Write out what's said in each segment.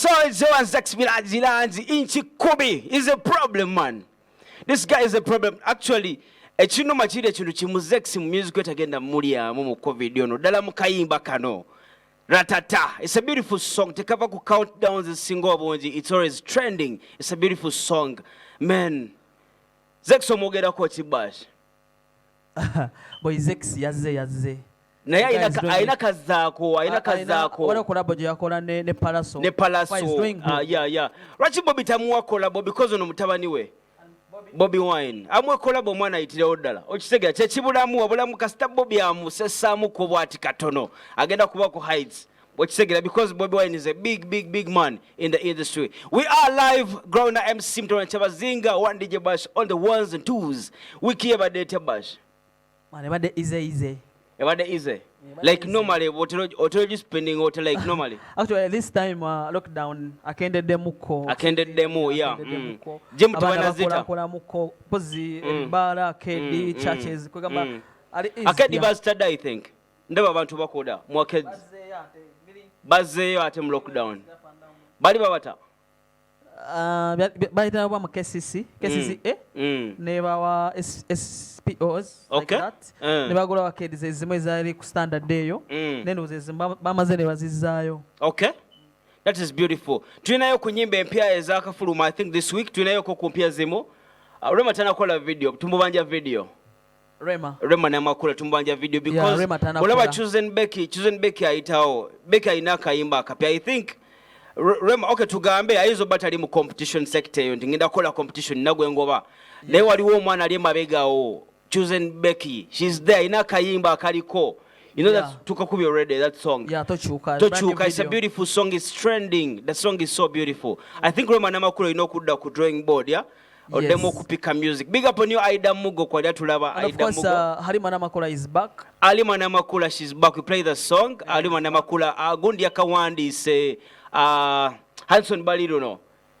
Soldier Zex Bilanzi inchi kubi is a problem, man. This guy is a problem. Actually, ekinuma kiri ekintu kimu, Zex mu music etagenda mulyamu mu COVID ono ddala mu kayimba kano Ratata. It's a beautiful song. Tekava ku countdowns ezisinga obungi. It's always trending. It's a beautiful song. Man. Zex omwogerako ki, Bash? Boy Zex yazze yazze. Naye alina kazaako, alina kazaako. Waliwo collabo gye yakola ne Palaso. Ne Palaso. Yeah. Lwaki Bobi tamuwa collabo? Because ono mutabani we. Bobi Wine amuwe collabo, omwana ayitirewo ddala. Okitegeera kyekibulamu obulamu. Kasita Bobi amusesaamuko bwati katono, agenda kuba ku heights, okitegeera, because Bobi Wine is a big, big, big man in the industry. We are live ground na MC Mtona Chabazinga one, DJ Bash on the ones and twos. Wiki ebadde etya, Bash? Man, ebadde easy easy. Ebadde easy like normally, otero spending hotel like normally? Actually, this time lockdown akendeddemukko. Akendeddemu, yeah. Jim Tubana. Akolamuko pozi ebbaala, arcade, churches, kwegamba ali easy. Arcade bazitadde, I think. Ndaba abantu bakoda mu arcades. Bazzeeyo ate mu lockdown bali babata. Bayita ba mu KCC, KCCA, ne bawa SPOs like that. Ne bagula arcades ezimu ezaali ku standard eyo. Nendowooza ezimu bamaze ne bazizzaayo. Okay, that is beautiful. Tulinayo ku nyimba empya ezakafuluma. I think this week tulinayoko ku mpya zimu. Rema tanakola video, tumubanja video. Rema. Rema Namakula tumubanja video because Rema tanakola. Olaba Chosen Becky, Chosen Becky ayitawo. Becky alina akayimba akapya. I think Rema, okay, tugambe ayinza oba tali mu competition sector eyo nti ngenda kukola competition nagwe ngoba, naye waliwo omwana ali emabegawo, Chosen Becky, she's there, alina akayimba akaliko. You know that tukakubi already, that song. Yeah, Tochuka. Brand new Tochuka, it's a video. Beautiful song. It's trending. The song is so beautiful. I think Rema Namakula olina okudda ku drawing board, yeah? Oddemu okupika music. Big up on you, Aida Mugo, kwali atulaba. And of Aida course, Mugo. Halima Namakula is back. Halima Namakula, she's back. We play the song. Halima Namakula, gundi yakawandiise, Hanson Baliruno.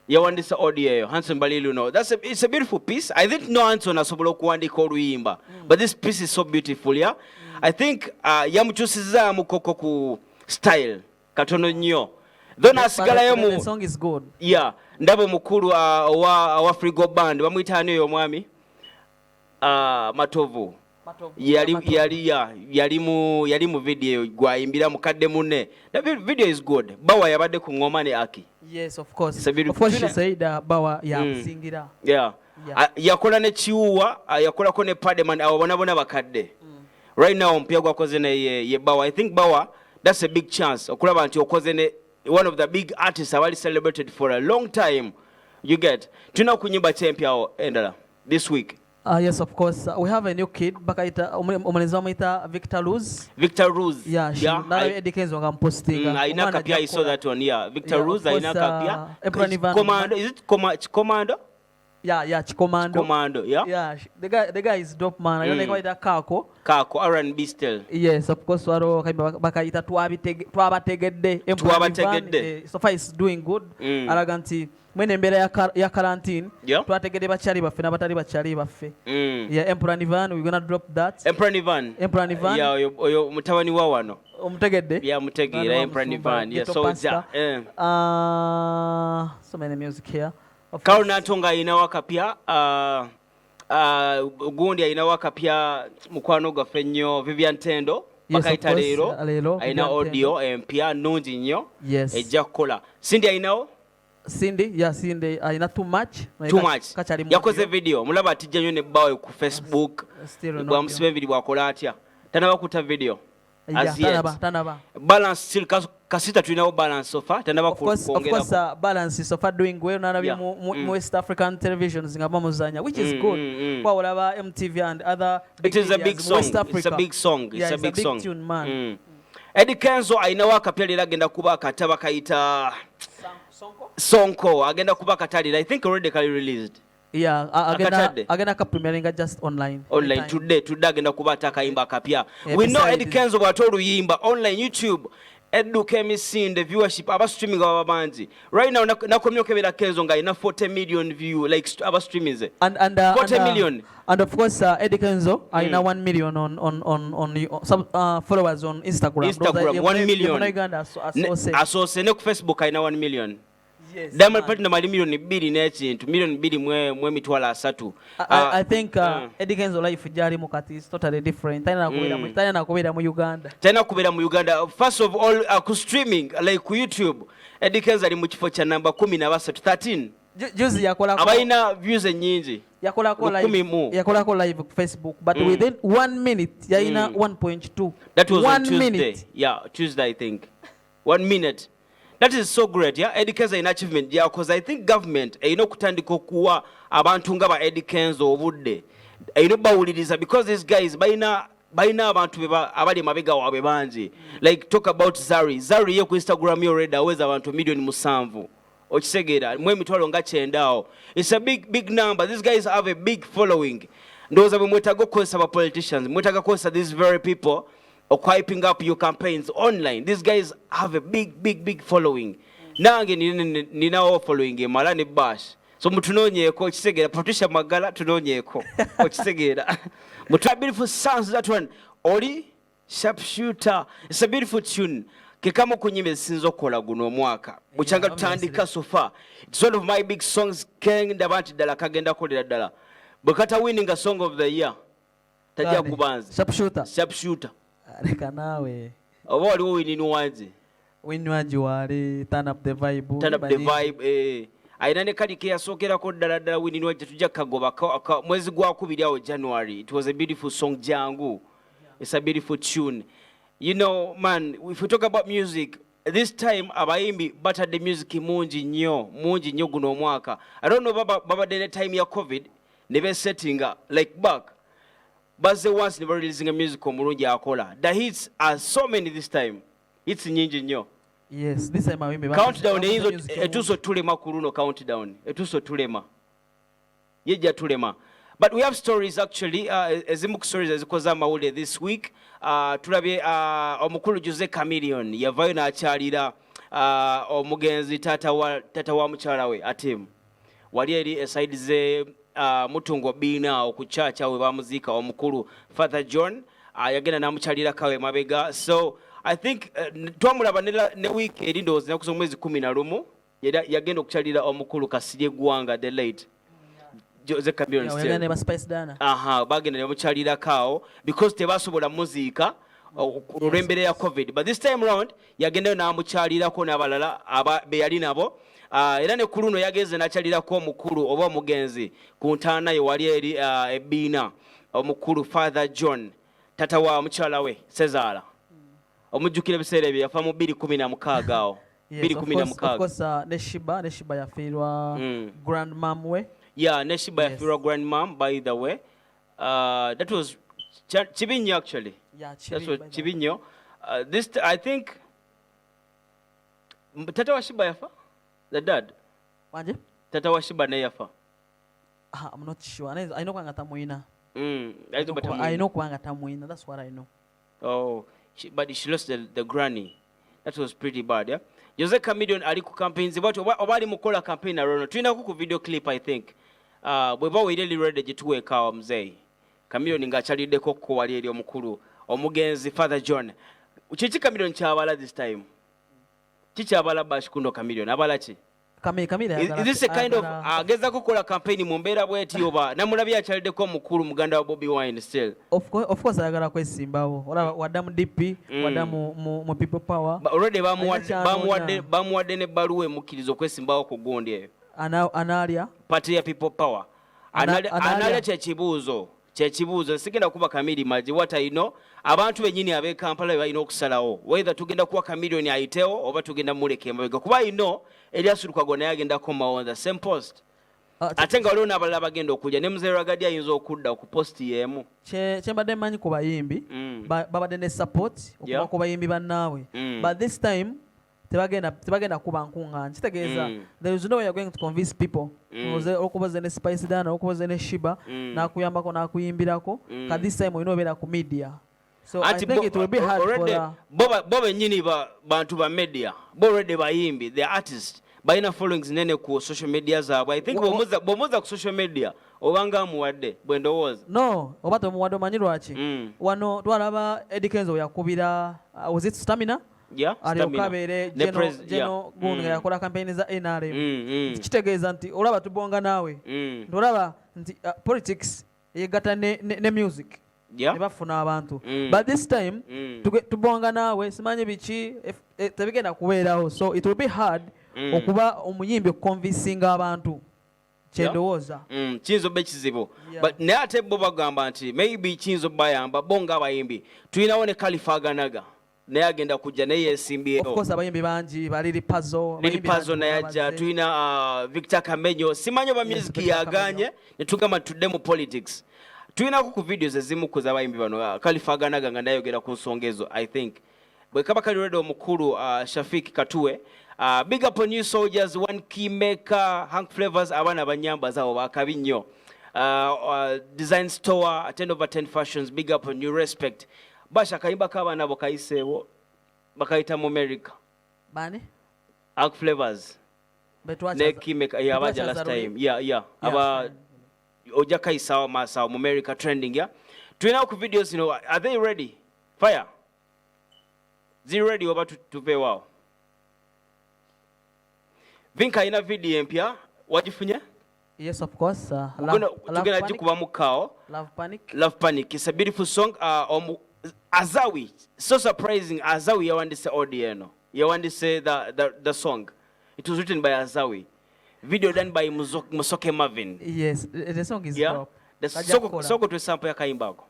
Yawandiisa audio eyo, Hanson Baliruno. It's a beautiful piece. I didn't know Hanson asobola okuwandiika oluyimba. But this piece is so beautiful, yeah? I think yamukyusizaamu koko ku style katono nnyo. Though n'asigalayo But mu the song is good. Yeah, ndaba omukulu owa Frigo Band, bamuyita ani oyo omwami? Matovu. Yali Matovu. Yali ya yali mu video gwayimbira mukadde munne. The video is good. Bawa yabadde ku ngoma ne Aki. Yes, of course. It's a beautiful Of course, she said Bawa yamusingira. Yeah. Yakola ne Kiwuwa, yakolako ne Pademan, abo bona bona bakadde. Right now omupya gwakoze ne ye Bawa. I think Bawa, that's a big chance okulaba nti okoze ne one of the big artists abali celebrated for a long time. You get. Tulina ku nyimba kyempyawo endala this week? Yes, of course. We have a new kid. Bakaita omulenzi bamuyita Victor Luz. Victor Ruz. Yeah, she, Yeah, nalabye Eddie Kenzo nga mupostinga. Alina Omwana kapya, I ajja saw kukola. that one, yeah. Victor Yeah, of Ruz course, alina kapya. April Ivan. Commando, is it Commando? Yeah, Chikomando. Commando, yeah? Yeah, the guy is dope, man. Mm. Bayita Kako. Kako, R&B still. Yes, of course, waliwo kayimba bakayita Twabategedde. Emperor Twabategedde. Ivan, so far is doing good. Alaga nti mwene embeera ya quarantine twategedde bakyali baffe n'abatali bakyali baffe. Yeah, Emperor Ivan, we gonna drop that. Emperor Ivan. Emperor Ivan. Yeah, oyo mutabani wa wano. Omutegedde? Yeah, mutegeera. Mwana wa Emperor Musumba, Ivan. Yeah, Ghetto soldier. Pastor. Eh. So many music here. Of Carol course, Nantongo alinawo akapya, gundi alinawo akapya, mukwano gwaffe nnyo Vivian Tendo. Yes, of Bakayita course, Leero. Leero, Alina Vivian audio empya nnungi nnyo. Yes. Ejja kukola. Cindy alinawo? Cindy, yeah, Cindy alina Too Much. Too Much. Kakyali mu Yakoze audio. Video mulaba atijja nnyo ne bbaawe ku Facebook. Still on Bwamusiba audio. Ebiri bwakola atya, tanaba kuta video Yeah, as yet. tanaba, tanaba. Balance still kasita tulinawo Balance so far tanaba Of course, of kwongerako. course, Balance is so far doing well. Nalabye mu West African televisions nga bamuzanya, which is good. Kwa olaba MTV and other big It is a medias big mu song. West Africa. It's a big song. It's Yeah, a big song. Tune, man. Eddie Kenzo alinawo akapya leero, agenda kuba akataba kayita Sonko, agenda kuba akatalira. I think already kali released. Yeah, agenda Akatadde. Agenda ka premieringa just online. Online Anytime. today agenda kuba ate akayimba akapya. Yeah, We know besides Eddie Kenzo bw'ate oluyimba online YouTube edduka emisinde, viewership, aba streaming baba bangi. Right now nakomye okebera Kenzo ng'alina 40 million view, like aba streaminze. And 40 and, million. And of course, Eddie Kenzo alina 1 million on some followers on Instagram. Instagram, 1 million. Uganda asoose. Asoose ne ku Facebook alina 1 million. Yes, Diamond man. Platinum ali 2 million n'ekintu, 2.3 million. I think Eddie Kenzo life gyalimu kati is totally different. Talina kubeera talina kubeera mu Uganda. Talina kubeera mu Uganda. First of all, ku streaming, like ku YouTube, Eddie Kenzo ali mu kifo kya namba 13, 13. Juzi yakolako abalina views ennyingi. Yakolako 10,000 live mu. Yakolako live ku Facebook, but within one minute yalina 1.2. That was on One Tuesday. minute. Yeah, Tuesday, I think. One minute. That is so great. Yeah, Eddie Kenzo alina achievement gyakoze. I think government erina okutandika okuwa abantu nga ba Eddie Kenzo obudde. Erina obbawuliriza because these guys balina abantu abali emabega waabwe bangi. Like, talk about Zari. Zari ye ku Instagram ye already aweza abantu 7 million. Okitegeera, mu emitwalo nga 90 awo. It's a big, big number. These guys have a big following. Ndowooza bwe mwetaaga okukozesa ba politicians, mwetaaga kukozesa these very people hyping up your campaigns online. These guys have a big, big, big following. Nange ninawo following emala ne Bash. So mutunoonyeeko, okitegeera, Patricia Magala tunoonyeeko, okitegeera. Mutu beautiful sounds, that one. Oli Sharpshooter. It's a beautiful tune. Kekamu ku nnyimba ezisinze okukola guno omwaka. Bukyanga tutandika so far. It's one of my big songs, kendaba nti ddala kagenda kukolera ddala. Bwe kata winning a song of the year. Tajja Gani? kubanze. Sharpshooter. Sharpshooter. Leka naawe. Oba waliwo Winnie Nwagi. Winnie Nwagi waali, Turn Up the Vibe. Turn Up the Bali- Vibe, eh. Alina ne kali ke yasookerako ddala ddala Winnie Nwagi, tetujja kukagoba mwezi gwa kubiri awo, January. It was a beautiful song, Jangu. It's a beautiful tune. You know, man, if we talk about music, this time abayimbi batadde music mungi nnyo, mungi nnyo guno omwaka. I don't know baba babadde ne time ya COVID ne besettinga like back. Bazze once ne bareleasinga music omulungi akola. The hits are so many this time. Hits nyingi nnyo. Yes, this time abayimbi Countdown bakoze eyinza music etuuse otulema ku luno. Countdown etuuse otulema, yejja tulema. But we have stories actually, ezimu ku stories ezikoze amawulire this week, tulabye omukulu Jose Chameleone yavayo n'akyalira omugenzi tata wa mukyala we Atim wali eri e side ze Mutungo Biina awo ku church awo we bamuziika omukulu Father John. Yagenda n'amukyalirako awo emabega. So I think twamulaba ne week eri, ndowooza ennaku z'omwezi 11, era yagenda okukyalira omukulu Kasirye Ggwanga, the late Jose Chameleone Yeah, still. yagenda ne ba Spice Diana. Aha, bagenda ne bamukyalirako awo because tebasobola muziika olw'embeera ya COVID, but this time round yagendayo n'amukyalirako n'abalala be yali nabo. Era ne ku luno yagenze n'akyalirako omukulu oba omugenzi ku ntaana ye wali eri ebbiina, omukulu Father John, tata wa mukyala we Sezaala. Omujjukira ebiseera ebyo yafa mu 2016 awo. Yes, of course, of 2016. course, ne Sheebah yafiirwa grandmam we. Yeah, ne Sheebah yafiirwa grandmam, by the way. That was kibi nnyo actually. Yeah, That's kibi, what by the way. Kibi nnyo. I think tata wa Sheebah yafa? The dad. Wanje? Tata wa Sheebah naye yafa. Ah, I'm not sure. Alina okuba nga tamwina. Ayinza okuba tamwina. Alina okuba nga tamwina. That's what I know. Oh, but she lost the granny. That was pretty bad, yeah? Jose Chameleone ali ku campaigns bw'atyo oba ali mukola campaign arono. Tulinako ku video clip, I think. Bwe baweire eri ready gituweeka awo muzeeyi. Chameleone ng'akyaliddeko ko wali eri omukulu omugenzi Father John. Kiki Chameleone kyabala this time? Kikyabala Bash kuno Chameleone abala ki? Kamili Is this a kind of agezaako kukola campaign mu mbeera bw'eti oba namulabye akyaliddeko omukulu muganda wa Bobi Wine still? Of course ayagala kwesimbawo. Olaba wadda mu DP, wadda mu People Power. Ba- already Alina bamuwadde ky'anoonya. Bamuwadde n'ebbaluwa emukkiriza okwesimbawo ku gundi eyo. Anaalya. Party ya People Power. Analya. Analya kyekibuuzo, sigenda kuba Kamiri magi. What I know, abantu bennyini ab'e Kampala be balina okusalawo whether tugenda kuwa Chameleone ayitewo oba tugenda muleka emabega, kuba I know Erias Lukwago naye agenda kukomawo on the same post. Ate nga waliwo n'abalala bagenda okujja, ne Mzee Ragadi ayinza okudda ku post y'emu. Kyembadde mmanyi ku bayimbi, babadde ne support okuva ku bayimbi bannaabwe, but this time tebagenda kuba nkuŋŋaanya. Kitegeeza there is no way you're going to convince people. Okubaze ne Spice Diana, okubaze ne Sheebah, n'akuyambako n'akuyimbirako. Ka this time olina obeera ku media, so I Anti think it will be hard for already the bo bennyini bantu ba media, bo already bayimbi, the artist balina followings nene ku social media zaabwe. I think bw'omuza ku social media obanga amuwadde, bwe ndowooza. No, oba tomuwadde, omanyi lwaki? Wano twalaba Eddie Kenzo yakubira, was it Stamina? Alyoke abeere General gundi nga yakola campaign za NRM. Kitegeeza nti olaba tubonga naawe, nti olaba nti politics yegatta ne music ne bafuna abantu, but this time tubonga naawe simanyi biki, tebigenda kubeerawo, so it will be hard okuba omuyimbi okuconvincinga abantu, kyendowooza. Kiyinza obba ekizibu. But naye ate bo bagamba nti maybe kiyinza obbayamba bo ng'abayimbi. Tulinawo ne Kalifa Aganaga, naye agenda kujja, naye yesimbyewo. Of course, abayimbi bangi, ba Lil Pazo. Lil Pazo naye ajja. Tulina Victor Kamenyo, simanyi oba music yaganye ne tugamba tudde mu politics. Tulinako ku videos ezimu ku z'abayimbi bano, Kalifa Aganaga nga nayogera ku nsonga ezo. I think bwe kaba kali ready, omukulu Shafik Katuwe. Big up on new soldiers, One Key Maker, Hank Flavors, abaana banyambaza abo bakabi nnyo. Design Store, 10 over 10 Fashions, big up on new respect. Basha, akayimba k'abaana abo kayiseewo, bakayita mu America. Bani? Hank Flavors ne Key Maker, yeah, abaja last time. Yeah. Aba ojja kayisawo maaso awo mu America trending, yeah. Tulinawo ku videos zino, are they ready? Fire. Ziri ready oba tuveewo awo? Vinka alina video empya, wagifunye? Yes, of course. Tugenda gikubamu kaawo. Love Panic. Love Panic. It's a beautiful song. Azawi, so surprising, Azawi yawandise audio eno. Yawandise the song. It was written by Azawi. Video done by Musoke Marvin. Yes, the song is dope. The soko soko tu sample ya kayimba ako.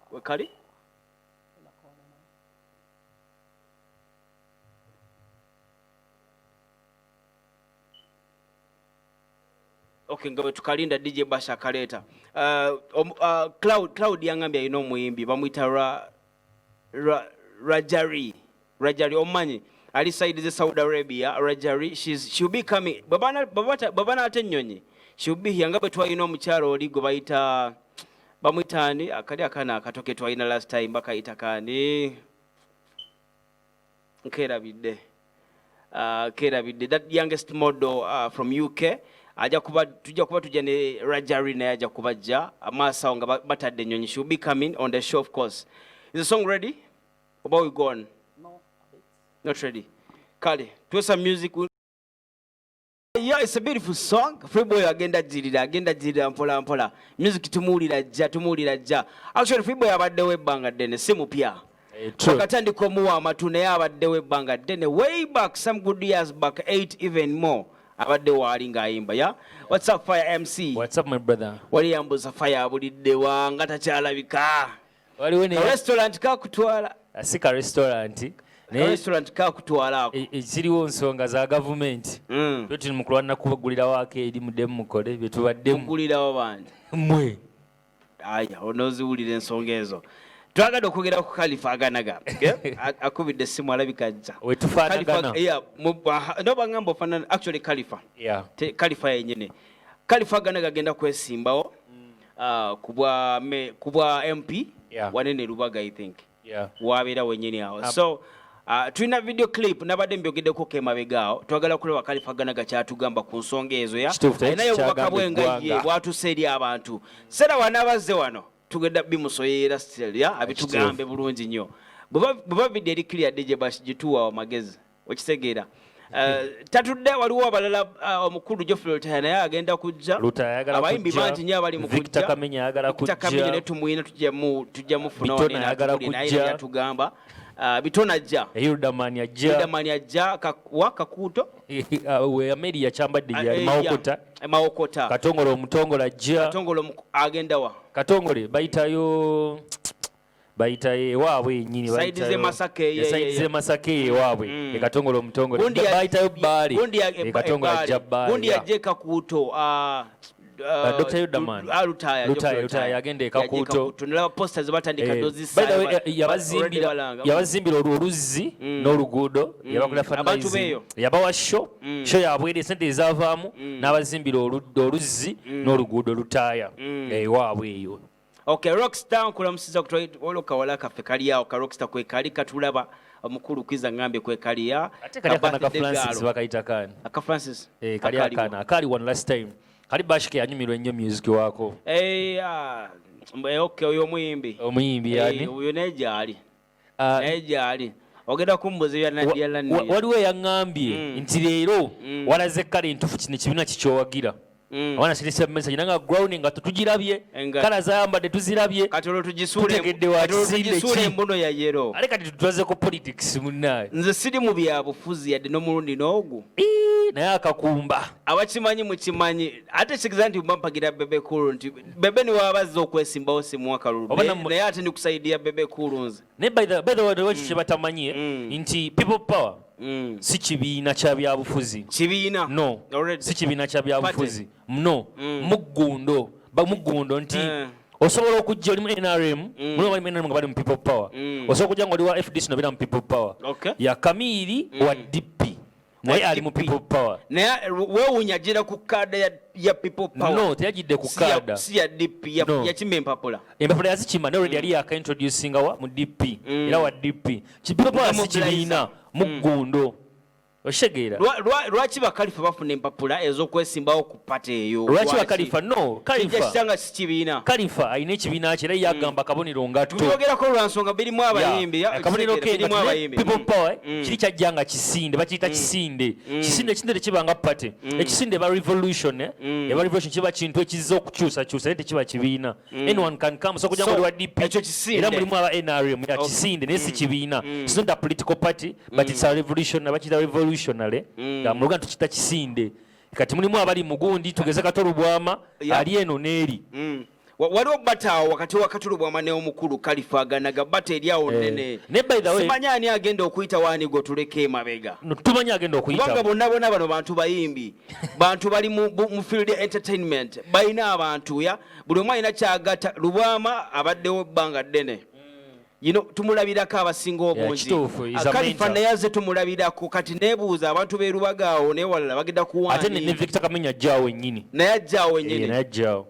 Wekali? Okay, nga bwe tukalinda DJ Basha akaleeta. Cloud yangambye alina omuyimbi bamuyita Rajari. Rajari omumanyi, ali side ze Saudi Arabia. Rajari, she'll be coming bwe banaata ennyonyi, she'll be here, nga bwe twalina omukyalo oli gwe bayita, bamuyita ani, akali akaana akato ke twalina last time, bakayita kaani, nkerabidde, kerabidde, that youngest model from UK. Ajja kuba, tujja kuba tujja ne Rajari, naye ajja kubajja amaaso awo nga batadde ennyonyi. She will be coming on the show, of course. Is the song ready oba we gone? No. Not ready. Kale tuwe some music. Yeah, it's a beautiful song. Freeboy agenda jirira, agenda jirira mpola mpola. Music tumuwulira ajja, tumuwulira ajja. Actually Freeboy abaddewo ebbanga ddene, si mupya. True. Wakatandika omuwa amatu, naye abaddewo ebbanga ddene, way back, some good years back, 8 even more. Abadde waali ng'ayimba, yeah? What's up, Fire MC? What's up, my brother? Wali yambuza Fire abuliddewa nga takyalabika. Waliwo ne Ka restaurant kakutwala. Si ka restaurant. Ka Naye restaurant kakutwala ako. Ekiriwo nsonga za gavumenti. Twe tuli mu kulwana kubagulirawo eri muddemu mukole bye tubaddemu. Mugulirawo bandi. Mmwe. Aya, onooziwulira ensonga ezo. Twagadde okwogera ku Khalifa Aganaga. Okay? Akubidde essimu, alabika ajja. Wetufaanagana. Khalifa, yeah, no bangamba ofaanana actually Khalifa. Khalifa yennyini. Khalifa Aganaga agenda kwesimbawo ku bwa MP wanene Lubaga, I think. Wabeera wennyini awo. So tulina video clip nabadde mbyogeddeko ke emabega awo, twagala kulaba Khalifa Aganaga kyatugamba ku nsonga ezo ya Kituufu, alinayo obubaka kyagamba bwe nga ye eggwanga. bwatuuse eri abantu. Sera wanaabazze wano tugenda bimusoyera still ya abitugambe bulungi nnyo. Bwe video eri clear, DJ Bash gituwa amagezi, okitegeera. Tatudde, waliwo abalala, omukulu Geoffrey Lutaya naye agenda kujja. Lutaya ayagala Abayimbi kujja. bangi nnyo abali mu Victor kujja. Kamenyo ayagala Victor kujja. Kamenyo naye tumuyina, tujja mufuna Bitone wano ayagala atubulire, naye kujja. yatugamba. Bitone ajja. Hilderman ajja. Hilderman ajja, wa Kakuuto? We Ameri yakyambadde yali Mawokota. Mawokota. Katongole omutongole ajja. Katongole agenda wa? Katongole bayitayo ewaabwe yennyini. Side Bayitayo- z'e Masaka, Side z'e Masaka eyo ewaabwe. E Katongole omutongole. Bayitayo Bbaale. Gundi E Katongole Bbaale. ajja Bbaale, Gundi yeah. ajja e Kakuuto. Dr. Hilderman. Lutaya, Lutaya, Geoffrey. Lutaya yagenda e Yajja e Kakuuto. Kakuuto. Nalaba posters batandika dozisa. By the way, already balanga. Yabazimbira olwo oluzzi n'oluguudo, yabakolera Abantu fundraising. beeyo. Yabawa show, show yabwere sente ezavaamu n'abazimbira oluzzi n'oluguudo Lutaaya ewaabwe eyo. Okay, Rockstar nkulamusiza olwo kawala kaffe kali awo ka Rockstar kwe kali katulaba, omukulu Kwiza ngambye kwe kali ya. Ate kali Ka akaana ka birthday Francis girl. bakayita kaani? Aka Francis. Eh, kali Akaliwo. akaana akali one last time. Kali Bashike yanyumirwa ennyo music wako. Eh, ah, okay, oyo omuyimbi. Omuyimbi yani? Oyo naye gyali. Naye gyali. Ogenda kumbuza ebya Lani. Waliwo eyaŋŋambye nti leero walaze kale entuufu kino ekibiina kikyowagira. Abaana sirisa message nanga ground nga tetugirabye, kala zayambadde tuzirabye. Kati olwo tugisule tugisule embuno ya yero. Ale kati tutwaze ku politics munnaye. Nze siri mu byabufuzi yadde n'omulundi n'ogu. Naye akakumba. Abakimanyi mukimanyi ate kitegeeza nti mpagira Bebe Cool nti Bebe niwe abazza okwesimbawo simuwa kalulu. Naye ate ndikusaidia Bebe Cool nze. Naye by the way mm. kye batamanyi nti People Power si kibiina kya byabufuzi. Kibiina? No. Si kibiina kya byabufuzi. No. Muggundo. Muggundo nti osobola okujja oli mu NRM, mulimu abali mu NRM nga bali mu People Power. Osobola okujja nga oli wa FDC nobeera mu People Power. Ya Kamiri wa DP. Naye ali mu People Power. Naye weewuunya ajjira ku kaada ya People Power. No, teyajjidde ku kaada. Si ya DP, yakima empapula. Empapula yazikima naye already yali yakaintroducinga wa mu DP. Era wa DP. People Power si kibiina, muggundo. Oshegeera. Lwaki bakalifa bafuna empapula ez'okwesimbawo ku party eyo? Lwaki bakalifa? No, Kalifa. Kijja si kibiina. Kalifa alina ekibiina kye era yagamba kabonero ngatto. Tubyogerako lwa nsonga birimu abayimbi. Kabonero ke birimu abayimbi. People Power kiri kyajja nga kisinde, bakiyita kisinde. Kisinde ekisinde tekibanga party. Ekisinde eba revolution, eba revolution kiba kintu ekizza okukyusakyusa naye tekiba kibiina. Anyone can come. So kujja ng'oli wa DP. Era mulimu aba NRM ya kisinde naye si kibiina. It's not a political party but it's a revolution, bakiyita revolutionary. Mu Luganda tukiyita kisinde. Kati mulimu abali mugundi tugeze Kato Lubwama ali eno n'eri. Waliwo bata awo wakati wa Kato Lubwama ne omukulu Kalifa Aganaga, bata eri awo nnene. Ne by the way, simanyi ani agenda okuyita waani gwe tuleka emabega. Tumanyi agenda okuyita. Kubanga bonna bonna bano bantu bayimbi. Bantu bali mu field entertainment. Balina abantu ya buli omu alina ky'agatta. Lubwama abaddewo ebbanga ddene. You know, tumulabirako abasinga obungi. Kalifa naye azze tumulabirako. Kati neebuuza abantu b'e Lubaga awo n'ewalala bagenda kuwaani. Ate ne Victor Kamenya ajja awo wennyini. Naye ajja awo wennyini. Naye ajja awo.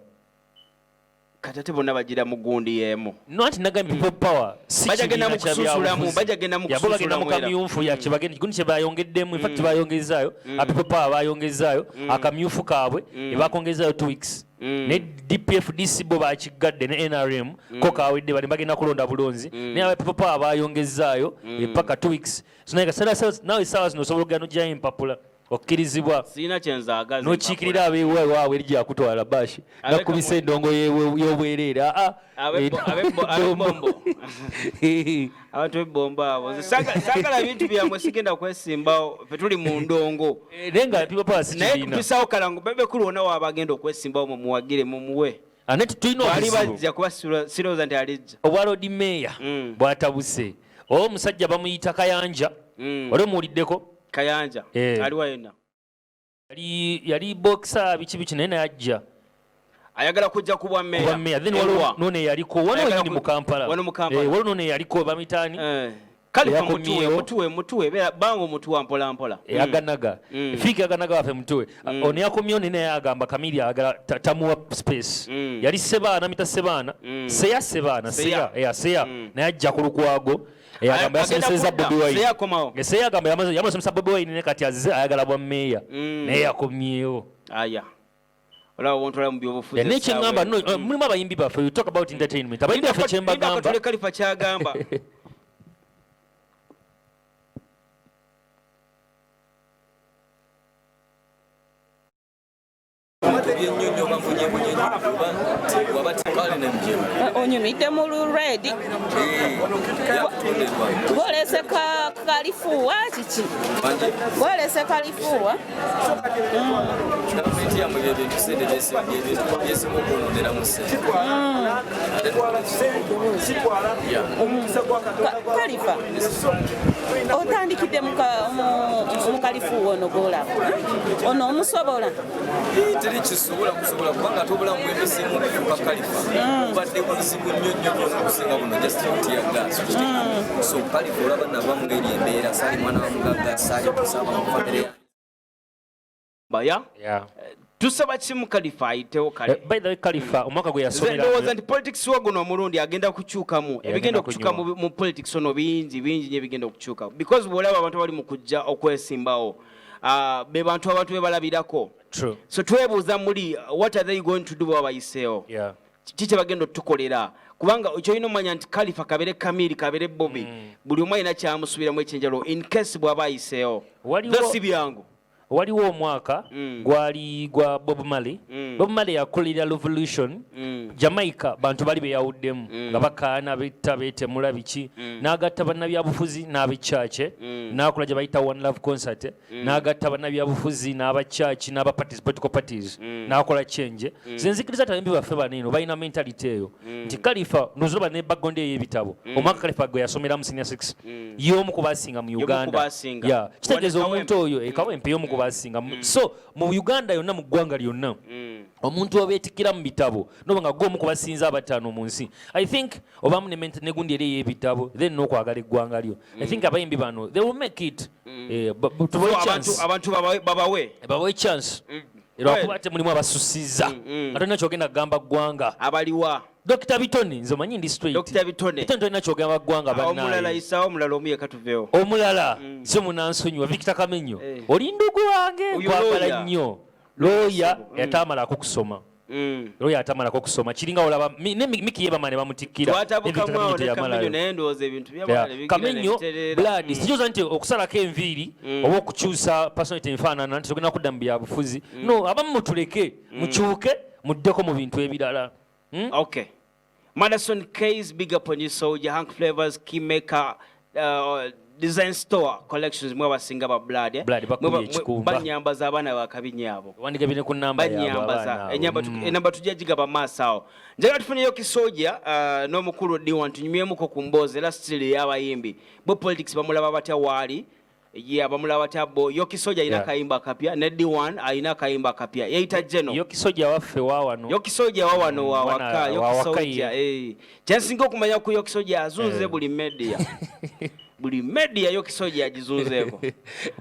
Kati ate bonna bagira mu gundi y'emu. No, anti nagambye People Power si kibiina kya byabufuzi. Bajja mu kususulamu. Bagenda mu kamyufu ya kye bagenda gundi kye bayongeddemu. In fact bayongezaayo. People Power bayongezaayo akamyufu kaabwe ebakongezaayo 2 weeks. Ne DPFDC bo bakigadde ne NRM ko kawedde bali bagenda kulonda bulonzi. Naye aba People Power bayongezaayo mpaka 2 weeks. So naye nawe essaawa zino osobola okugenda n'oggyayo empapula okkirizibwa. Sirina kye nzaagaza. N'okiikirira abeewa waabwe eri gyakutwala Bashi. Nakubisa endongo y'obwereere. Ab'ebbombo. Abantu b'ebbombo abo. Saagala bintu byammwe sigenda kwesimbawo. Ffe tuli mu ndongo. Naye nga People Power si kibiina. Naye tupisaawo kalango Bebe Cool wonna waaba agenda okwesimbawo mumuwagire mumuwe. Ate tulina obuzibu. Ali bajja kuba sirowooza nti alijja. Obwa Lord Mayor bwatabuse. Omusajja bamuyita Kayanja. Wali omuwuliddeko? Kayanja. Aliwa yenna. Yali boxer biki biki naye ajja. Ayagala kujja ku bwa meya. Bwa meya. Then waliwo none yaliko wano wenyini mu Kampala. Wano mu Kampala. Waliwo none yaliko bamitaani. Kalifa mutuwe mutuwe beera bango mutuwa mpola mpola. Aganaga. Fiki aganaga waffe mutuwe. Ono yakomyewo naye agamba Kamiri ayagala tamuwa space. Yali Sebaana mita Sebaana. Seya Sebaana Seya. Seya. Naye ajja ku Lukwago. Agamba yasomesezza Bobi Wine. Seya agamba yamusomesa Bobi Wine naye kati azze ayagala bwa meya. Naye yakomyewo. Aya. Olaba obuntu mu byobufuzi. Naye kye ŋŋamba, mulimu abayimbi baffe, you talk about entertainment. Abayimbi baffe kye mbagamba. Tule Kalifa ky'agamba. Onyumidde mu red. Gwolese kalifuwa kiki? Gwolese kalifuwa? Gavumenti yammwe bye bintu ssente byesinga okwononera mu ssente. Kalifa, otandikidde mu kalifuwa ono gw'olaba. Ono omusobola? Teri kisobola kusobola kubanga ate obulamu bw'emisimu bwa Kalifa bubadde buzibu nnyo nnyo nnyo okusinga buno just tear gas. So Kalifa olaba nava mu eri embeera, saali mwana wa mugagga, saali kusaba mu famire yange. Baya? Tusaba kimu Kalifa ayitewo kale. By the way, Kalifa omwaka gwe yasomera. Ndowooza nti politics wa guno omulundi agenda kukyukamu. Ebigenda okukyuka mu politics ono bingi bingi nnyo ebigenda okukyuka. Because bw'olaba abantu abali mu kujja okwesimbawo, be bantu abantu be balabirako. True. So twebuuza muli, what are they going to do baba bayiseewo? Ki kye bagenda otukolera? Kubanga kyolina omanya nti Kalifa kabere, Kamiri kabere, Bobi, buli omu alina kyamusuubiramu ekyenjawulo in case bw'aba ayiseewo. Tho si byangu. Waliwo omwaka gwali gwa Bob Marley. Bob Marley yakolera revolution Jamaica, bantu bali beyawuddemu nga bakaana, betta, betemula, biki, n'agatta bannabyabufuzi n'abekyake, n'akola gye bayita One Love concert, n'agatta bannabyabufuzi n'abakyaki n'aba parties, political parties, n'akola change. Nze nzikiriza nti abayimbi baffe bano eno balina mentality eyo nti Kalifa nozolaba ne background eyo y'ebitabo, omwaka Kalifa gwe yasomeramu senior 6, y'omu ku basinga mu Y'omu ku Uganda. basinga. Yeah, kitegeeza Wano omuntu oyo ekawempe y'omu ku basinga. So mu Uganda yonna, mu ggwanga lyonna, omuntu obeetikkira mu bitabo noba nga gwe omu ku basinze abataano mu nsi, I think obamu ne gundi eri ey'ebitabo, then n'okwagala eggwanga lyo, I think abayimbi bano they will make it. So Tubawe abantu chance. Abantu babawe Babawe chance, lwakuba temulimu abasusiza nga tolina kyogenda kugamba ggwanga. Abaliwa? Dr Bitone, nze omanyi ndi straight. Dr. Bitone. Bitone, tolina kyogamba ggwanga. Omulala? Bannaye. Isawo omulala omu yeka tuveewo. Omulala si munansonyiwa, Victor Kamenyo. Eh. Oli ndugu wange. Oyo Nkwagala lawyer. nnyo. Looya yatamalako kusoma. Looya atamalako kusoma kiringa olaba ne Miki Yebama ne bamutikkira, ne Victor Twatabukamu awo Kamenyo ne Kamenyo, teyamalayo. naye ndowooza ebintu Yeah. byamala ne bigira ne Kamenyo bitereera. blood sikyoza nti okusalako enviiri oba okukyusa personality enfaanana nti togenda kudda mu byabufuzi. No, abamu mutuleke, mukyuke, muddeko mu bintu ebirala. Okay. Madison Case, big up on you, Soldier. Hank Flavors, Keymaker, Design Store Collections, mwe abasinga ba blood. Eh? Blood, bakubye ekikumba. Banyambaza abaana bakabinyi abo. Wandika bine ku namba yaabwe Banyambaza. abaana abo. Enamba tujja gigaba maaso awo. Njagala tufuneyo Kisoja n'omukulu D1, tunyumyemuko ku mboozi era still ey'abayimbi. Bo politics bamulaba batya waali? Yeah, bamulaba batya bo? Yo Kisoja alina akayimba akapya ne D1 alina akayimba akapya. Yeyita Geno. Yo Kisoja waffe wa wano. Yokisoja wa wano wa Mwana waka. wa waka. Yokisoja Ye. eh, kyensinga okumanya ku Yokisoja, azunze buli media, buli media Yokisoja agizunzeeko.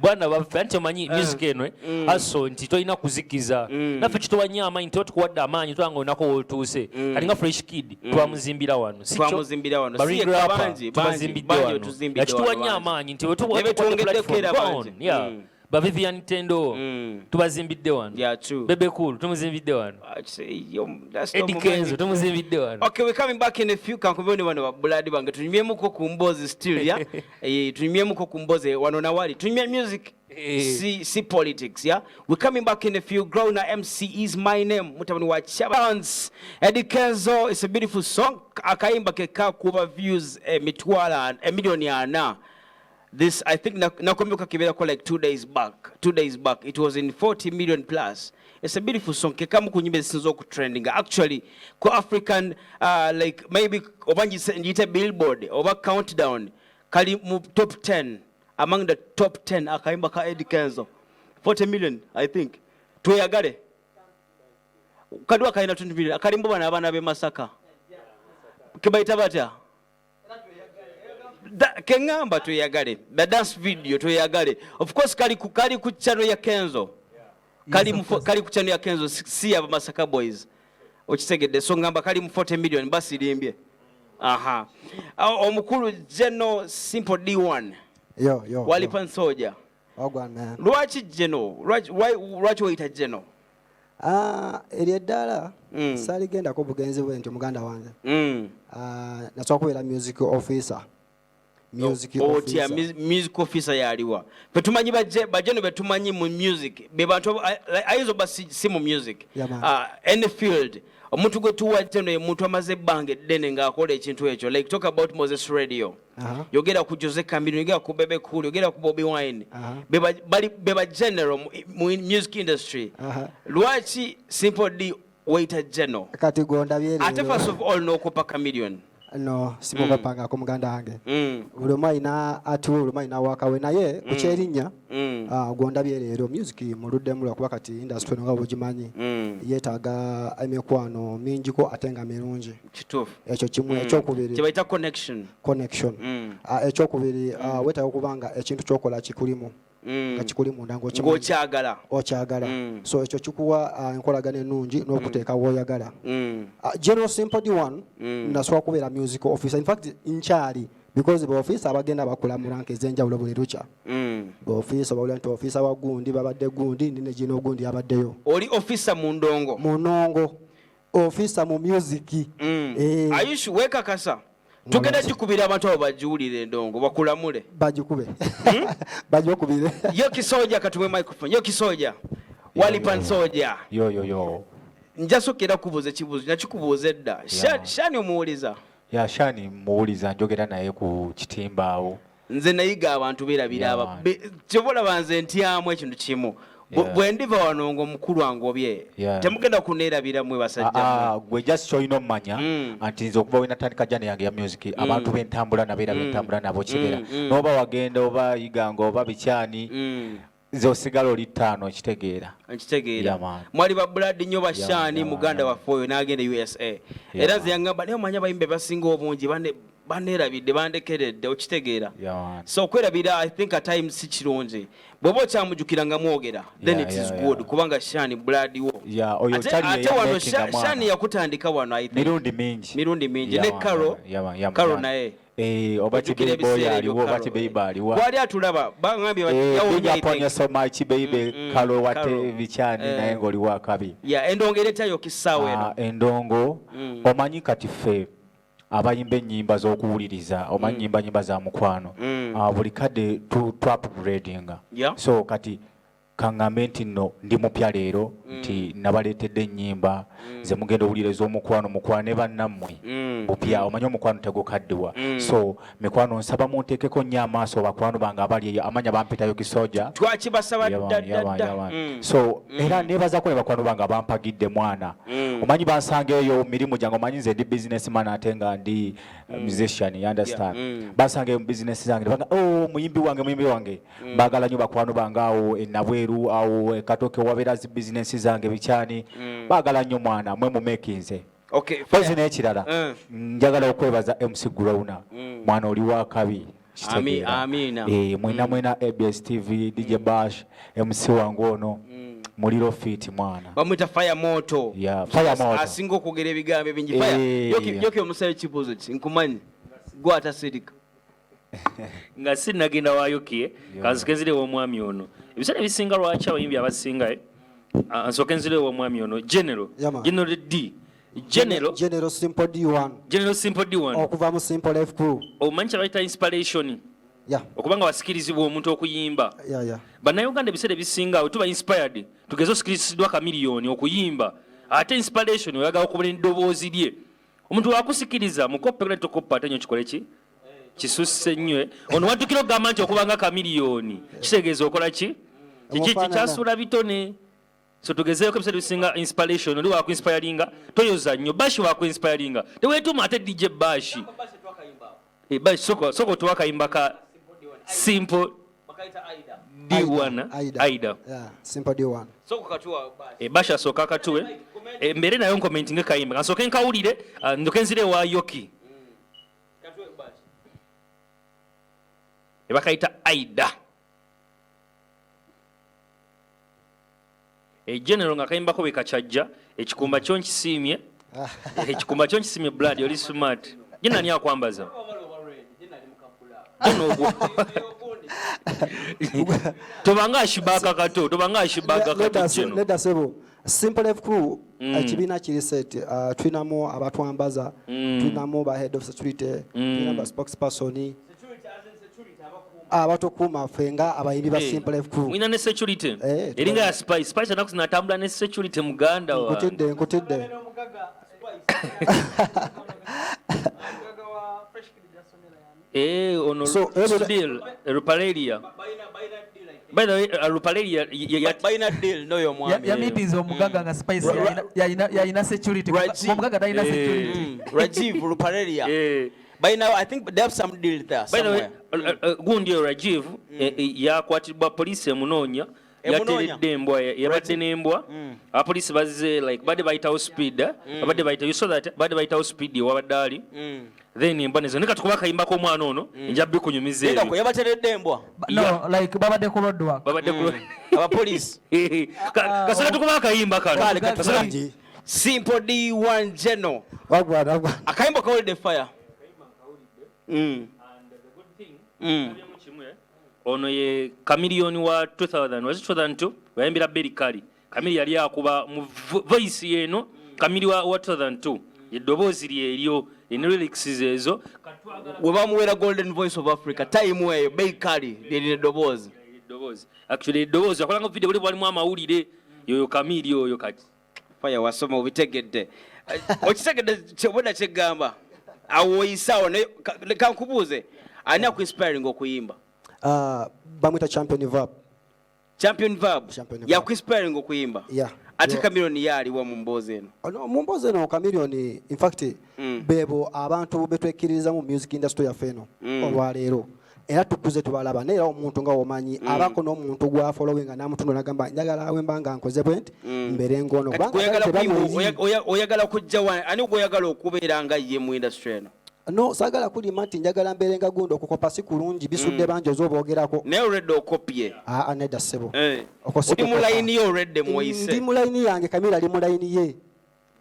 Bwana baffe, anti omanyi music eno, aso nti tolina kuzikiza, naffe kituwa nnyo amaanyi nti otukuwadde amaanyi twanga onako wootuuse. Kati nga Fresh Kid twamuzimbira wano, si kyo? Twamuzimbira wano. Ba Si Ring yekka, Rapper bangi, tubazimbidde bangi wano. otuzimbidde Yakituwa wano, nnyo bangi. amaanyi nti Ne betwongeddeko era bangi. Ba Vivian Tendo tubazimbidde wano. Yeah, true. Bebe Cool tumuzimbidde wano. Ah, that's Eddie no Kenzo moment. tumuzimbidde wano. Okay, we're coming back in a few. Kankubone wano ba blood bange tunyumyemuko ku mboozi still, yeah? Eh, tunyumyemuko ku mboozi wano na wali. Tunyumya music. Si politics, yeah? We're coming back in a few. Growna MC is my name. Mutabani wa Chabans. Eddie Kenzo, it's a beautiful song. Akayimba ke kakuba views mitwala milioni 40. This, I think, nakumbuka kibeerako like 2 days back. 2 days back. It was in 40 million plus. It's a beautiful song. Kekamu ku nyimba ezisinze okutrendinga. Actually, ku African, like maybe oba ngiyite Billboard oba Countdown, kali mu top 10, among the top 10, akayimba ka Eddie Kenzo. 40 million, I think. Tweyagale. Kadiwa kalina 20 million. Akalimbo bano abaana b'e Masaka. Kebayita batya? Keŋŋamba tweyagale, the dance video tweyagale, of course kali ku channel ya Kenzo, kali Yes, of course. kali ku channel ya Kenzo, si ya Masaka Boys, okitegedde? So ŋŋamba kali mu 40 million, basirimbye. Aha. Omukulu Geno Simple D1. Yo, yo. Walipa nsoja. Wagwan, man. Lwaki Geno? Lwaki weyita Geno? Ah, eryo eddaala saaligendako bugenzi bwe nti muganda wange. Ah, nasobola kubeera music officer. Music Otya? officer. Music officer yaliwa? Fe tumanyi bajeno betumanyi mu music be bantu ayinza oba si mu music. Yeah, man. Any field, omuntu gwe tuwa Geno ye muntu amaze ebbanga eddene ng'akola ekintu ekyo. Like, talk about Moses Radio, yogera ku Jose Chameleone, yogera ku Bebe Cool, yogera ku Bobi Wine. Be ba general mu music industry. Lwaki Simple D weyita Geno? Kati gondabye Ate leero. first of all n'okopa Chameleone. No, simukopangako muganda wange. Buli omu alina atiwe, buli omu alina wakawe, naye ku kyerinnya gwondabye leero music muluddemu lwakuba kati industry eno nga bwegimanyi yeetaaga emikwano mingiko ate nga mirungi. Kituufu. Ekyo kimu. Ekyokubiri, kyebayita connection. Connection. Ekyokubiri, weetaaga okuba nga ekintu kyokola kikulimu, nga kikuli munda, ng'okimanyi, ng'okyagala. Okyagala. So ekyo kikuwa enkolagana ennungi n'okuteeka w'oyagala. General Simple D1, nasobola kubeera music officer, in fact nkyali. Because baofiisa abagenda bakula mu rank ez'enjawulo buli lukya. Baofiisa bawulira nti ofiisa wa gundi babadde gundi nine gino gundi yabaddeyo. Oli ofisa mu ndongo. Mu ndongo. Ofisa mu music. Ayushu wekakasa. Tugenda gikubira abantu abo bagiwulire endongo bakulamule. Bagikube. Bagikubire. Yo kisoja katuwe microphone. Yo kisoja. Walipan soja. Yo yo yo. Njasokera kubuuza ekibuuzo nakikubuuza edda. Shani omuwuliza? Ya Shani muwuliza njogera naye ku kitimba awo. Nze nayiga abantu beerabira aba. Ky'oba olaba nze ntyamu ekintu kimu. Bwe ndiva wano ng'omukulu angobye. Temugenda kuneerabira mmwe basajja. Gwe just ky'olina omumanya anti nze okuva we natandika journey yange ya music abantu bentambula nabo era bentambula nabo kibera. N'oba wagenda oba yiganga oba bikyani. Nze osigala oli ttaano nkitegeera. Nkitegeera. Mwali ba blood nnyo ba Shani muganda waffe oyo n'agenda USA. Era nze yangamba naye omanyi abayimbi abasinga obungi baneerabidde bandekeredde okitegeera. So okwerabira I think at times si kirungi. Bw'oba okyamujjukira nga mwogera then it is good kubanga Shani blood wo. Ate wano Shani yakutandika wano I think. Mirundi mingi. Mirundi mingi ne Karo. Karo naye. Oba Kibeebo aliwo oba Kibeebo aliwo. Gwali atulaba bangambye yawonye. Big up on yourself my Kibeebo Karo wate bikyani naye ng'oli wa kabi. Yeah, endongo ereetayo kisaawe eno. Endongo omanyi kati ffe abayimba ennyimba z'okuwuliriza omanyi nyimba za mukwano buli kadde tu upgradinga. So kati kangambe nti nno ndi mupya leero nti nabaleetedde ennyimba ze mugenda owulira ez'omukwano mukwane bannammwe bupya omanyi omukwano tegukaddiwa. So mikwano nsaba munteekeko nnyo amaaso bakwano bange abali eyo amanya bampitayo kisoja twakibasaba dda. So era neebazako ne bakwano bange abampagidde mwana. Omanyi bansanga eyo mirimu gyange omanyi nze ndi businessman ate nga ndi musician, you understand? Bansanga eyo mu business zange banga oh muyimbi wange mbagala nnyo bakwano bange awo enabweru awo Katoke wabeera zi business zange bikyani baagala nnyo mwana mwe mumekinze. Okay, pozi n'ekirala njagala okwebaza MC Growner mwana oli wa kabi. Amina. Mwena mwena ABS TV DJ Bash MC wange ono muliro fit mwana bamwita Fire Moto. Yeah, Fire Moto asinga okwogera ebigambo ebingi. Fire yoki omusayo kibuuzo ki nkumanyi gwe atasirika nga sinnagenda wa Yoki kanzike nzire w'omwami ono. Ebiseera ebisinga lwaki abayimbi abasinga nsooke nzire w'omwami ono General General D General Simple D1 General Simple D1 okuva mu Simple Life Crew. Omanyi kye bayita inspiration. Okubanga wasikirizibwa omuntu okuyimba. Bannayuganda ebiseera ebisinga we tuba inspired tugeze osikiriziddwa Chameleone okuyimba ate inspiration oyagala okubula eddoboozi lye. Omuntu wakusikiriza mukoppe kale tokoppa ate nnyo kikole ki? Kisusse nnyo. Ono waddukira okugamba nti okubanga Chameleone kitegeeza okola ki? Kiki kyasuula bitone. So tugezeeko ebiseera ebisinga inspiration oli wakuinspiringa toyoza nnyo Bash wakuinspiringa teweetuma ate DJ Bash. Bash soko otuwa akayimba ka Simple D1 Aida. Simple D1. Soko katuwa Bash. Bash asooka akatuwe. Mbeere nayo nkomentinge kayimba kansooke nkawulire ndoke nzire wa Yoki. Bakayita Aida. General nga kayimbako bwe kakyajja ekikumba kyo nkisiimye. Ekikumba kyo nkisiimye blood oli smart. Ye nani akwambaza? Tobanga ashibaka kato, tobanga ashibaka kato General. Nedda sebo. Simple Life Crew ekibiina kiri set tulinamu abatwambaza, tulinamu ba head of security, tulinamu ba spokesperson. Abatukuuma ffe nga abayimbi ba Simple Life Crew. Mwina ne security. Eringa ya Spice. Spice anaku zinatambula ne security muganda wa. Nkutidde. Ono Sudil Rupaleria. By the way, Rupaleria balina deal n'oyo omwami. Ya meetings omugaga nga Spice yalina security. Omugaga talina security. Rajiv Rupaleria. By now, I think they have some deal there By the way, somewhere. gundi Rajiv yakwatibwa poliisi emunoonya yateredde embwa yabadde n'embwa abapoliisi bazze like badde bayitawo speed babadde bayita you saw that badde bayitawo speed ewabadde ali then embwa nezo naye katukuba akayimbako omwana ono nja bikunyumiza ebyo yabateredde embwa No, like babadde ku road work. Babadde ku abapoliisi Kasooka tukuba akayimba kano. Kale, katukuba. Simple D1 General. Wagwana, wagwana. Akayimba kawulidde fire. And Ono ye Chameleone wa 2000, was it 2002? Wayimbira Berry Kali. Chameleone yali akuba mu voice yeno, Chameleone wa 2002. Eddoboozi lye eryo, eno lyrics ezo. We bamuwera Golden Voice of Africa, time eyo Bei Kali lirina eddoboozi. Eddoboozi. Actually eddoboozi akolanga video buli bwalimu amawulire. Yoyo Chameleone oyo kati. Fire wasoma obitegedde. Okitegedde kyobona kyegamba. Awo oyisaawo naye kankubuuze, ani akuinspiring okuyimba? Bamwita Champion Verb. Champion Verb. Champion Verb. Yakuinspiring okuyimba? Yeah. Ate Yo. Chameleone ye aliwa mu mboozi eno? Oh, no, mu mboozi eno Chameleone, in fact, bebo abantu betwekkiririza mu music industry yaffe eno olwaleero. Era tukuze tubalaba, naye era omuntu nga womanyi, abaako n'omuntu gwa following n'amutunula n'agamba, njagala awe mba nga nkoze bwe nti, mbeere ng'ono. Kati Kubanga gw'oyagala tebamuyi. kuyimba, oyagala kujja wa, ani gw'oyagala okubeera nga ye mu industry eno? No, saagala kulima nti njagala mbeere nga gundi, okukopa si kulungi, bisudde bangi oz'oboogerako. Naye already okopye. Aa, nedda ssebo. Okwo si Oli mu kukopa. layini yo already mw'oyise. Ndi mu layini yange, Kamira ali mu layini ye.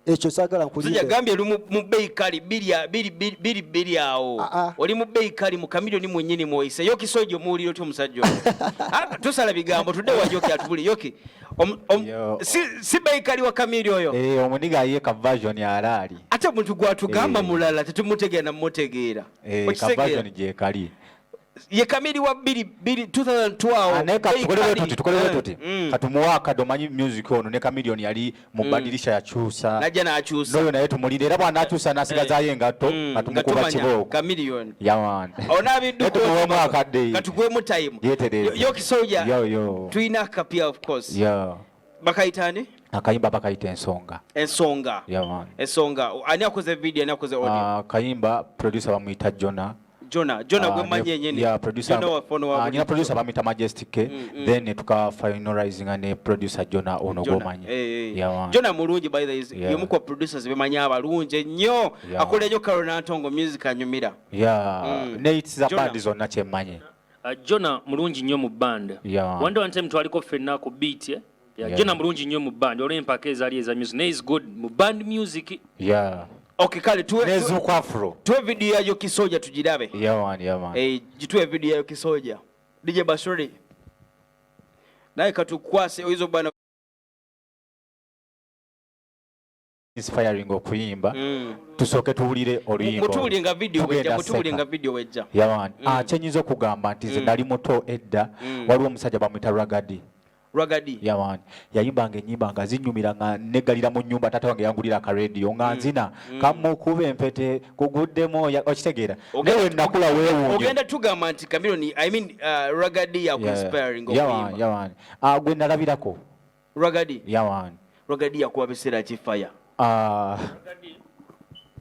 Ekyo saagala nkulimbe. Sijja gambye oli mu bbeeyi kali, bbiri a-, bbiri, bbiri, bbiri, bbiri awo. Oli mu bbeeyi kali, mu Chameleone mwennyini mw'oyise. Yoki Soja omuwulira otya omusajja oyo? Tusala bigambo, tudde wa Yoki atubuli. Yoki, Yo. si bbeeyi kali wa Chameleone oyo? Omuniga ye ka version alaali. Ate omuntu gw'atugamba mulala, tetumutegeera na mumutegeera. Ka Okitegeera? version gye kali. Ye Chameleone wa bbiri, bbiri, two thousand two awo. Naye Bbeeyi tukole bwe kali. tuti, tukole bwe tuti. Katumuwe akadde, omanyi music ono ne Chameleone yali mu badirisha yakyusa. Najja n'akyusa. N'oyo naye tumulinde, era bw'anaakyusa n'asigazaayo engatto, nga tumukuba Nga tumanya kibooko. Chameleone. Yeah, man. Onaabidduka Naye tumuweemu otya? akadde. Katukuwemu time. Yeetereeze. Yoki Soja. Yo, yo. Tulina akapya of course. Yo. Bakayita ani? Akayimba bakayita Ensonga. Ensonga. Yeah, man. Ensonga. Ani akoze video, ani akoze audio? Kayimba producer bamuyita Jonah. Jonah, Jonah gwe mmanyi yennyini. Yeah, producer. Jonah wa phone wa Nyina producer bamuyita Majestic K. Then tuka finalizing ne producer Jonah ono Jonah. gw'omanyi. Eh. Yeah, man. Jonah mulungi by the way. Yeah. Y'omu ku producers bemanyi abalungi ennyo. Yeah. Akola nnyo Carol Nantongo music anyumira. Yeah. Ne hits za Jonah. band zonna kye mmanyi. Jonah mulungi nnyo mu band. Yeah. One day one time twaliko ffenna ku beat, eh? Yeah, Yeah. Jonah mulungi nnyo mu band. Olwo empaka ezaali eza music. Naye is good mu band music. Yeah. Okay, kale Ne Zuku Afro. tuwe video ya Yoki Soja tugirabe. Yeah, man, yeah, man. Gituwe video ya Yoki Soja. DJ Bashori. Naye katukwase oyizo bwana. Inspiring okuyimba. Tusooke tuwulire oluyimba. Mutuwulire nga video wejja, Tugenda mutuwulire seka. nga video wejja. Yeah, man. Kye nnyinza okugamba nti nze nali muto edda, waliwo omusajja bamuyita Ragadi. Ragadi. Yeah, man. Yayimbanga ennyimba nga zinnyumira nga neggalira mu nnyumba, taata wange yangulira aka radio nga nzina. Kamukuba empete kuguddemu okitegeera. Naye we nakula weewuunye. Ogenda tugamba nti Chameleone, I mean, Ragadi ya Yeah. inspiring Yeah, man, okuyimba. yeah, man. Gwe nalabirako. Ragadi. Yeah, man. Ragadi yakuba biseera ki fire?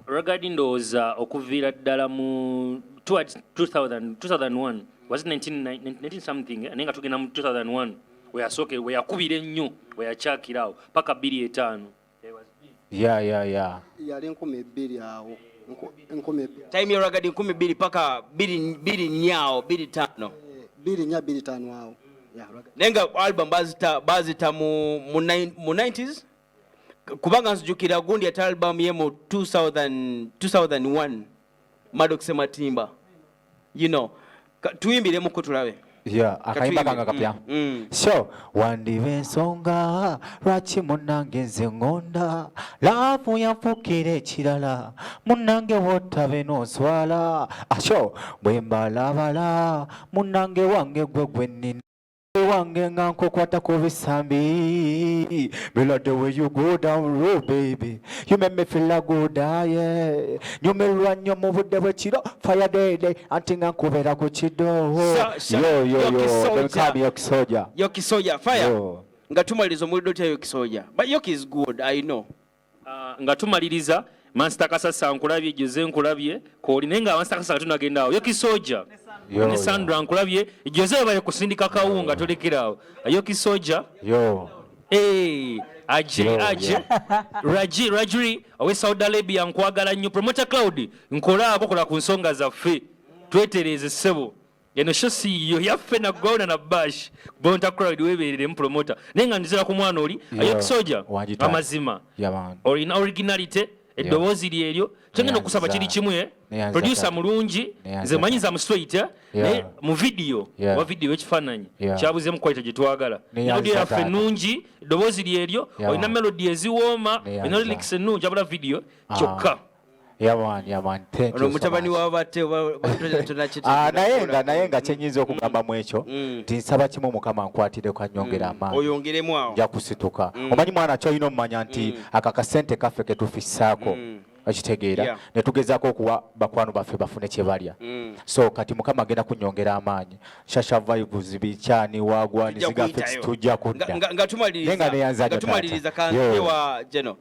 Ragadi ndowooza okuviira ddala mu towards 2001, was it 19 something, eh? Naye nga tugenda mu 2001 weyasooke, weyakubira ennyo, weyakyakira awo paka bbiri etaano. Yeah, yeah, yeah. Yali nkumi bbiri awo. Nkumi bbiri. Time ya Ragadi nkumi bbiri paka bbiri, bbiri nnya awo, bbiri ttaano. Bbiri nnya, bbiri ttaano awo. Yeah, Ragadi. Naye nga album bazita mu 90s? Kubanga nzijukira gundi yata album ye mu 2001, Maddox Sematimba. You know, tuyimbiremu tulabe. Yeah, akayimba Katuyimbe. kange kapya. So, wandiba ensonga lwaki munnange nze ŋŋonda, love yanfuukira ekirala, munnange w'otabe n'oswala. Asho, bwe mbalabala, munnange wange gwe gwe nnina. Wange nga nkukwata ku bisambi. Me like the way you go down low, baby. You make me feel like good, yeah. Nyumirwa nnyo mu budde bw'ekiro, fire day day, anti nga nkubera ku kido. Yo, yo, Yoki yo, Soldier. don't call me Yoki Soldier. Yoki Soldier, fire. Yo. Nga tumaliriza omuliro otya Yoki Soldier? But Yoki is good, I know. Nga tumaliriza, Master Kasasa nkulabye, Jose nkulabye, kooli naye nga Master Kasasa tunagenda awo. Yoki Soldier. Yo, Ne yo. Sandra nkulabye, Jose baye kusindika kawunga tolekera awo. Yoki Soldier. Yo. Aje, Yo, aje. yo. Raji, Rajri, owe Saudi Arabia nkwagala nnyo. Promoter Cloud, nkolaako kola ku nsonga zaffe. Twetereeze ssebo. Eno show si yo yaffe na Gona na Bash. Promoter Cloud weebereremu promoter. Naye nga ndizira ku mwana oli, Yo, Yoki Soldier, wangita. amazima. Yeah, man. Olina originality. Eddoboozi lyeryo. Kyengenda okusaba kiri kimu, eh? Producer mulungi, nze manyi za straight, eh? Naye mu video oba video ekifaananyi kyabuzemu quality gye twagala. Audio yaffe ennungi, eddoboozi lyeryo, olina melody eziwooma, olina lyrics ennungi, abula video ah. kyokka. Ono mutabani wabate. Ah, naye nga kyenyinza okugamba mu ekyo nti nsaba kimu, Mukama nkwatireko anyongera amaanyi. Oyongeremu awo. Nja kusituka. Omanyi mwana, kyolina omumanya nti aka kasente kaffe ketufissaako, okitegeera, ne tugezaako okuwa bakwano baffe bafune kye balya. So kati Mukama agenda kunyongera amaanyi. Shasha Vibes, bikyani wagwa nizigaffe, tujja kudda. Nga tumaliriza, kanwa geno,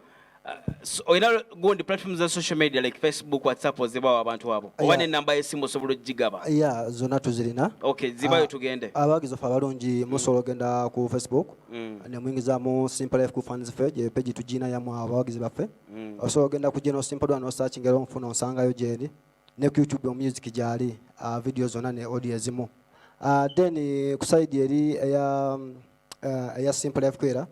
olina gundi platform za social media like Facebook, WhatsApp, ozibawo abantu abo oba nenamba y'essimu osobola ogigaba? Yeah, zonna tuzirina. Okay, zibayo tugende. Abawagizi baffe abalungi, musobola ogenda ku Facebook nemuyingizamu Simple Life Fans page, page tugina yamu abawagizi baffe. Osobola ogenda ku General Simple Dwa nosearching era onfuna, onsangayo gyeri. Ne ku YouTube music gyali, video zonna ne audio ezimu. Then ku side eri eya Simple Life kwera,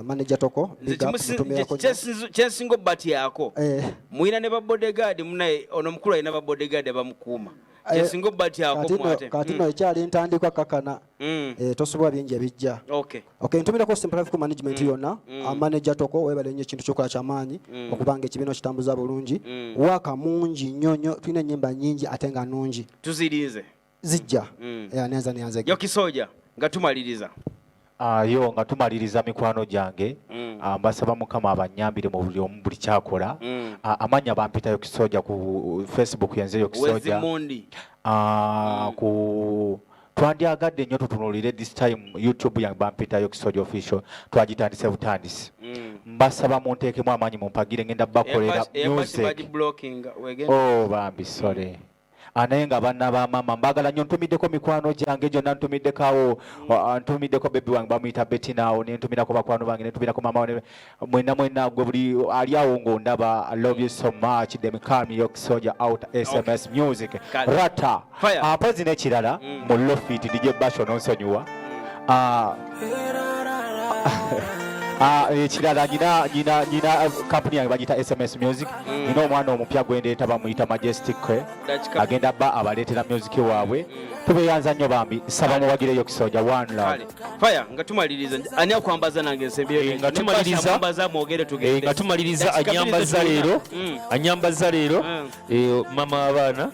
manager Toko, big up, mutumirako nnyo. Kyensinga obbatyako, muyina ne babodyguard munaye. Ono omukulu alina babodyguard abamukuuma. Kyensinga obbatyako. Mwate. Kati nno ekyali ntandikwa kakana. Tosobola bingi ebijja. Okay, ntumirako Simple Life management yonna. Manager Toko, webale nnyo ekintu kyokola kyamaanyi okubanga ekibiina okitambuza bulungi. Waaka mungi nnyo nnyo, tulina ennyimba nnyingi ate nga nnungi. Tuzirinze. Zijja. Nenza neyanze. Yokisoja, nga tumaliriza. Yo nga tumaliriza, mikwano gyange, mbasaba Mukama abanyambire mu buli omu buli kyakola. Amannya bampita Yokisoja ku Facebook, yenze Yokisoja. Wezimundi. Ku twandyagadde nnyo tutunuulire this time YouTube yange bampita Yokisoja Official, twagitandise butandisi. Mbasaba munteekemu amaanyi, mumpagire, ngenda bakolera music. Bagiblockinga, wegenda. Oh, bambi sorry. Naye nga banna ba maama mbagala nnyo, ntumiddeko mikwano gyange gyonna, ntumiddeko awo, ntumiddeko baby wange bamuyita Betty awo, nentumirako bakwano bange, nentumirako mama wange, mwenna mwenna, gwe buli ali awo ng'ondaba, I love you so much. Them call me York Soldier out SMS Music. Kale. Rata. Fire. Mpozi n'ekirala mu Lofit DJ Basho nonsonyiwa. Ekirala nyina kampuni yange bagiyita SMS Music. Nyina omwana omupya gwendeeta bamuyita Majestic K. Dakika. Agenda ba abaleetera music waabwe. Tubeyanza nnyo bambi, saba muwagireyo Kisoja. One love. Kale. Fire, nga tumaliriza, ani akwambaza nange ensembyeyo? Nga tumaliriza- Amwambaza, mwogere tugende. Nga tumaliriza, Dakika bbiri anyambaza zetulina. leero, anyambaza leero, mama w'abaana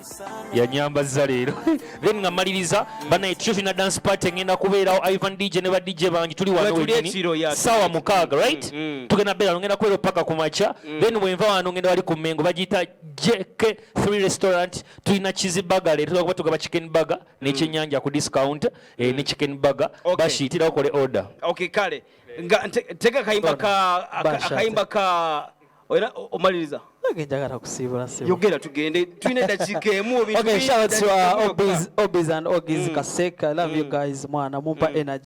yanyambaza leero. Then nga maliriza, banaye, tukyo tulina dance party engenda kubeerawo, Ivan DJ ne ba DJ bangi, tuli wano Tuli wennyini. ekiro, ya, Sawa 6, right? Tugenda beera, ngenda kubeera paka ku makya. Then bwenva wano ngenda wali ku Mengo, bagiyita JK3 Restaurant, tulina cheese burger leero, tugenda kuba tugaba chicken burger n'ekyennyanja ku discount, ne chicken burger. Bashiyitira okole order. Okay, kale nga tega akayimba ka Basha. akayimba ka olina omaliriza. Nange njagala kusiibula siibula. Yogera tugende, tulina eddakiika emu. Okay, shout out to Obis, Obis and Ogis Kaseka. I love you guys, mwana. Mumpa energy.